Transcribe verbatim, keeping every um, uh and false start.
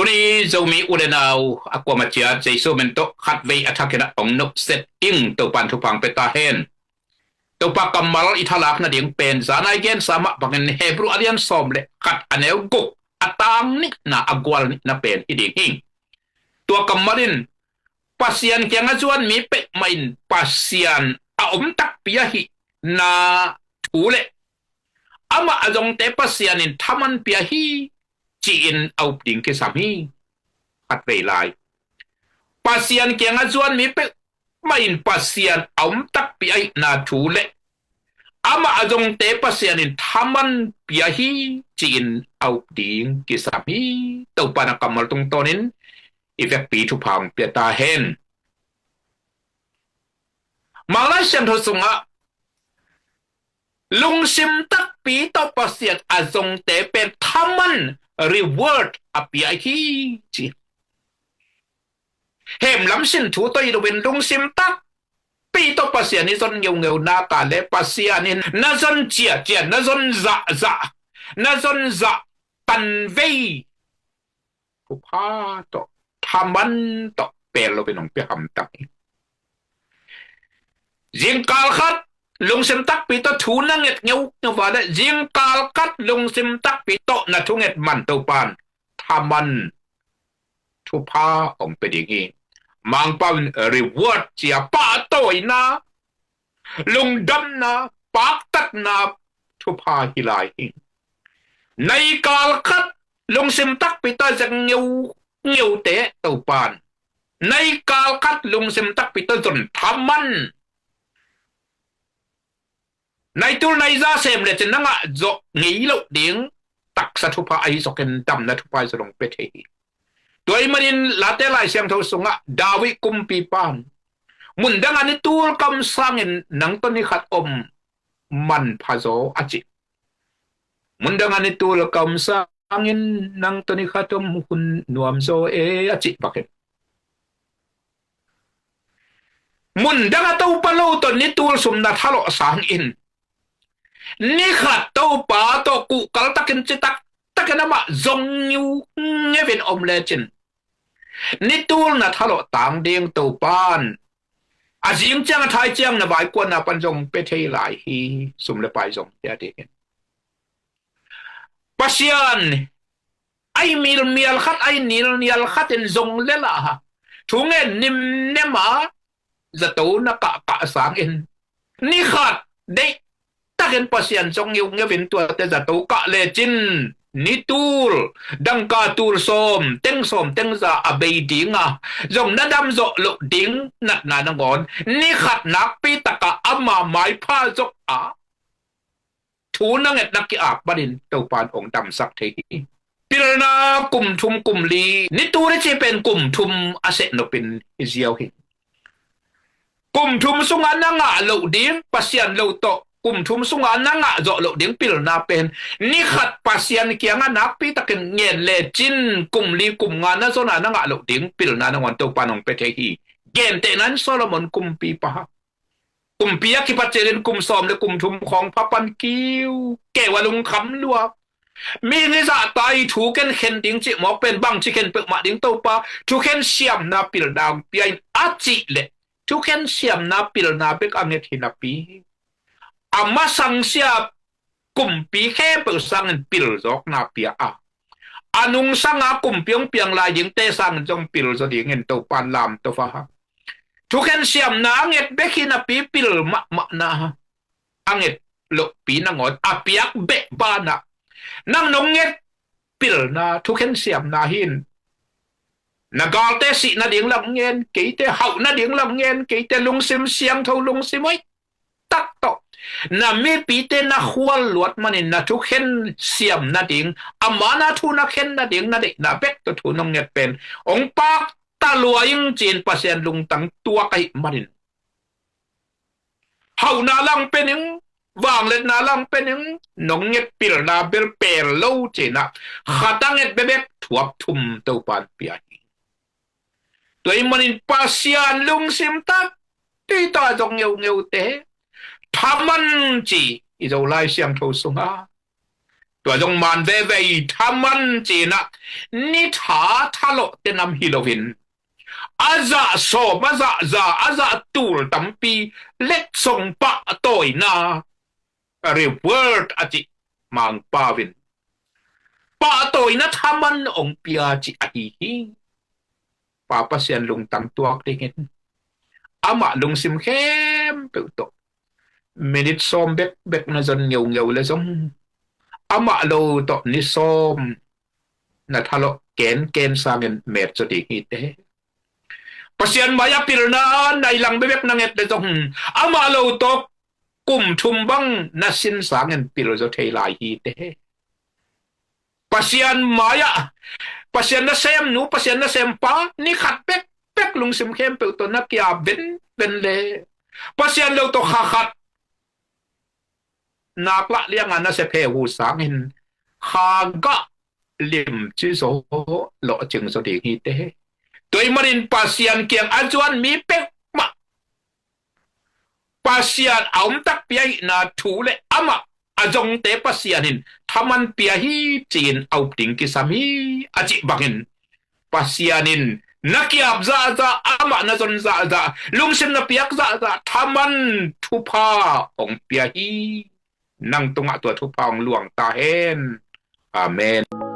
Ute Zomi u le nau, a kuamah ciat Jesu min tawh khatvei a thakin a ong nopset ing. Topan thupha ong pia ta hen. Topa kammal i thalak nading pen zan a i gensa mah bangin Hebru a lian sawm le khat a neu guk a tang nihna a gual nihna pen hi ding hi. Tua kammal in Pasian kiangah zuan mi peuhmah in Pasian a om takpi ahihna thu le amah a zongte Pasian in thaman pia hi ci-in a up ding kisam hi. Khatvei lai, Pasian kiangah zuan mi peuhmah in Pasian a om takpi ahihna thu le amah a zongte Pasian in thaman pia hi ci-in a up ding kisam hi. Topa na kammal tungtawnin i vekpi thupha ong pia ta hen. Manglai Siangtho sungah lungsim takpi tawh Pasian a zongte pen thaman, reward, a pia hi ci. Hemlam sin thu tawh i lo in lungsim takpi tawh Pasian i zon ngeungeu naka le Pasian in na zon ciacia, na zon zahzah, na zon zah tanvei thupha tawh, thaman tawh pel lo in ong pia hamtang hi. Zingkal khat lungsim takpi tawh thu na nget ngeungeu a le zingkal khat lungsim takpi tawh na thunget man Topan thaman thupha ong pia ding hi. Mangpau in reward cia pahtawina, lungdamna, paktatna thupha hi lai hi. Naikal khat lungsim takpi tawh zek ngeungeute Topan naikal khat lungsim takpi tawh zon thaman. Naitul naiza sem lecin na ngah zawh ngei loh ding taksa thupha ahi zokin damna thupha ahi zong pia thei hi. Tua ahih manin Late Lai Siangtho sungah David kumpipan, mundang a nitul kamsangin nang tawh nikhat om manpha zaw a ci. Mundang a nitul kamsangin nang tawh nikhat om hun nuam zaw e a ci bakin mundang a Topa lo tawh nitul sum na thalawh sangin nikhat Topa tawh kuhkal takin citak takin amah zong ngeungevin om lecin nitul na thalawh tang ding Topan a zing ciang a thai ciang na vaikuana pan zong pia thei lai hi. Sum le pai zong pia dingin Pasian a i milmial khat, a i nilnial khatin zong lela thungen nimnem a zato na kahkah sangin nikhat deih takin Pasian zong ngeungevin tuate zato kah lecin nitul dangka tul sawm teng sawm teng za a bei dinga zong na damzawh loh ding natna nangawn nikhat nakpi takah ama maipha zok a thu na nget na ki-ap manin Topan ong damsak thei hi. Pilna kum thum kum li, nitul i ci pen kum thum a seh nopin i ziau hi. Kum thum sungah na ngah loh ding Pasian lo tawh kum thum sungah na ngah zawh loh ding pilna pen nikhat Pasian kiangah nakpi takin ngen lecin kum li kum nga na zona na ngah loh ding pilna nangawn Topan ong pia thei hi. Gentehna in Solomon kumpipa kumpi a kipat cilin kum sawm le kum thum khawng pha pan kiu keu a lungkham lua. Mi nizahta i thukhen khen ding cih mawk pen bangci khen peuhmah ding Topa thukhen siamna pilna ong pia in a cih leh thukhen siamna pilna bek a nget hi napi a masangsia kumpi khempeuh sangin pilzawkna pia a a nungsanga kumpi ong piang lai dingte sangin zong pilzaw dingin Topan lamto fa ha. Thukhen siamna a nget bek hi napi pil mahmahna a nget lohpi nangawn a piak beh banah nang nong nget pilna thukhen siamna hin na galte sih nading lam ngen keite, hauh nading lam ngen keite, lungsim siangtho lungsim hoih tak tawh na mipite na khual luat manin na thukhen siam nading, ama na thu na khen nading na deihna bek tawh thu nong nget pen ong pakta lua ing ci-in Pasian lungtang tuak ahih manin hauhna lang pe ning, vangliatna lang pe ning, nong nget pilna bel pel lo ci-in ah khat a nget bebek thuap thum Topan pia hi. Tua ahih manin Pasian lungsim takpi tawh a zong ngeungeute thaman ci i Zolai Siangtho sungah Tua zong man veve i thaman cinah ni tha thalawh tenam hi loin a zah sawm, a zah za, a zah tul tampi letsong pahtawina, reward a cih Mangpau in pahtawina thaman ong pia cih ahi hi. Pa Pasian lungtang tuak dingin amah lungsim khempeuh tawh minit sawm bekbek na zon ngeungeu le zong, amah lo tawh ni sawm na thalawh kenken sangin met zaw ding hi teh. Pasian mai-ah pilna nai lang bekbek na nget le zong, amah lo tawh kum thum bang na sin sangin pil zaw thei lai hi teh. Pasian mai-ah, Pasian nasemnu, Pasian nasempa ni khat bekbek lungsim khempeuh tawh na kia venven le Pasian lo tawh kha khat nak lah lianga na sia pheu uh sangin kha gah limci zaw, lawhcing zaw ding hi teh. Tua ahih manin Pasian kiang a zuan mi peuhmah Pasian a om takpi ahihna thu le amah a zongte Pasian in thaman pia hi ci-in a up ding kisam hi a cih bangin Pasian in na kiap zahzah, amah na zon zahzah, lungsim na piak zahzah thaman thupha ong pia hi. Nang tungah tua thupha ong luang ta hen. Amen.